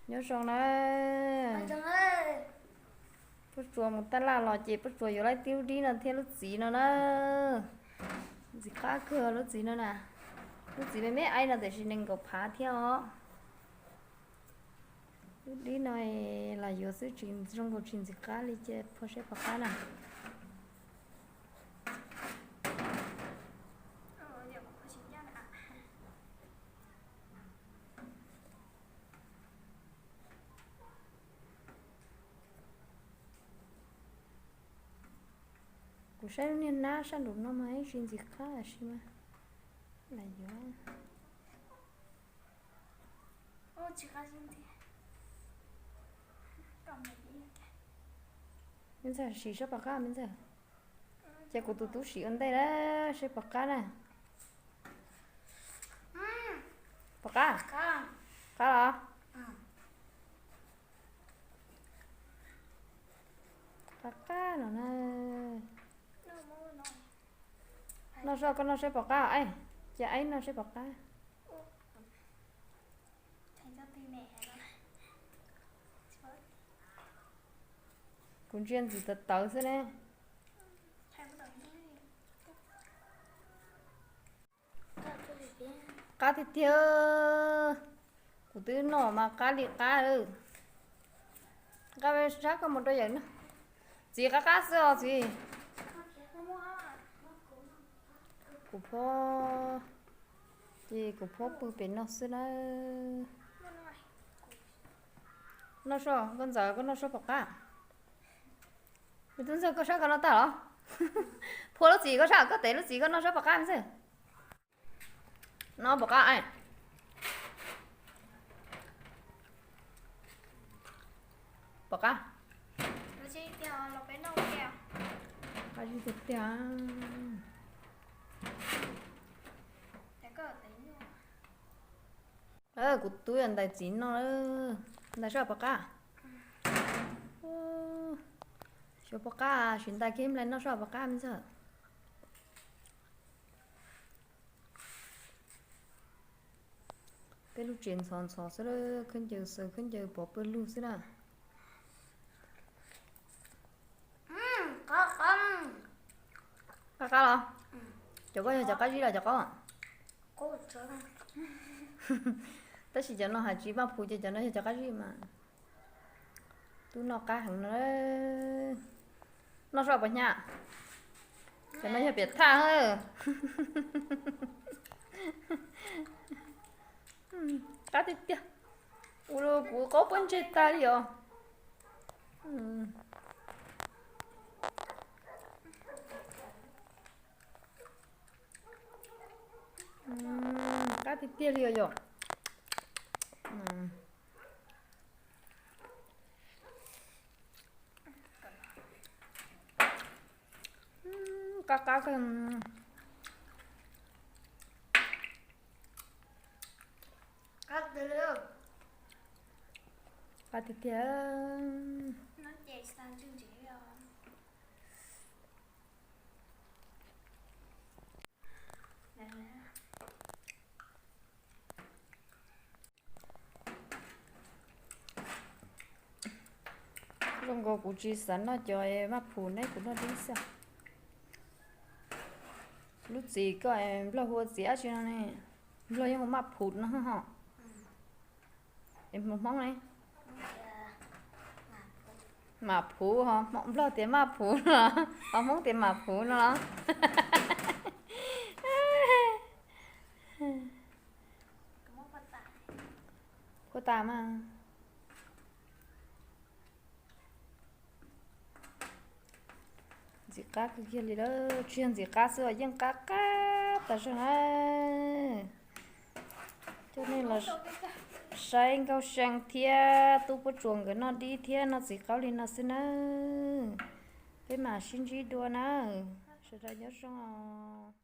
Nyob zoo na. Pob Tsuas mus taj laj los ces Pob Tsuas yuav lawm tib lub dib no thiab lub txiv no na. Ntxim qab kawg lub txiv no na. Lub txiv me me aib no tiam sis nees nkaum phav thiab os. Lub dib no los yuav xwb tsis zoo nkaus tsis ntxim qab li ces phua seb puas qab na. Kuv saib lub niag nab sab nraum no mas ib tsis ntxim qab tab sis mas lam yuav. Me ntxawg, sim saib puas qab me ntxawg. Ces kuv tus tub sim ua ntej na, saib puas qab na. Puas qab? Qab los? Qab qab no na. Noj soj, koj noj saib puas qab, cia aib noj saib puas qab. Kuv ntsia ntxiv tawv tawv xwb ne. Qab tiag tiag. Kuv twb noj mas qab li qab lawm. Nqa sab koj mus rau yawm no. Txiv, qab qab xwb os txiv. Kuv phob, ces kuv phob pw pem no xwb na. Noj soj, koj ntxawm koj noj soj puas qab. Me tub ntxawg, koj sab koj noj tag los? Phua lub txiv koj sab, koj tev lub txiv koj noj sab puas qab me ntxawg. Noj puas qab? Puas qab? Qab tiag tiag. Kuv twb yuav ntais txiv noj lawm. Ntais soj puas qab? Xyov puas qab, sim ntais kiag nplai noj soj puas qab me ntxawg. Peb lub tsev ntxhov ntxhov xwb, khaub ncaws xaws khaub ncaws pov pawg lug xwb na. Qab qab los? Cov koj yog cov qab zib los cov qaub? Tab sis cov no hais tsis maj phuv ces cov no yog cov qab zib mas. Tub noj qab heev no. Noj soj puas hnyav? Cov no yog piam thaj. Qab tiag tiag. Ua rau kuv qaub pob ntseg tag li os. Qab tiag tiag li os yom. Qab qab kawg. Qab tiag tiag. Zoo nkaus kuv tsis xav noj cov maj phuv ne, kuv noj dib xwb. Lub txiv koj nplog hu ua txiv dab tsi no ne? Nplog yeej hu maj phuv no ho. Es Hmoob ne? Mam phuv ho, nplog tias maj phuv no, ho Hmoob tias mam phuv no los? Huaj tas mas. Ntxim qab kawg kiag li lawm, tsis yog ntxim qab xwb os, yeej qab qab tas zog na. Coj nej los saib Nkauj See thiab tub Pob Tsuas nkawd noj dib thiab noj txiv qaub li no xwb nawb. Peb mam sib ntsib dua na. Sawv daws nyob zoo os.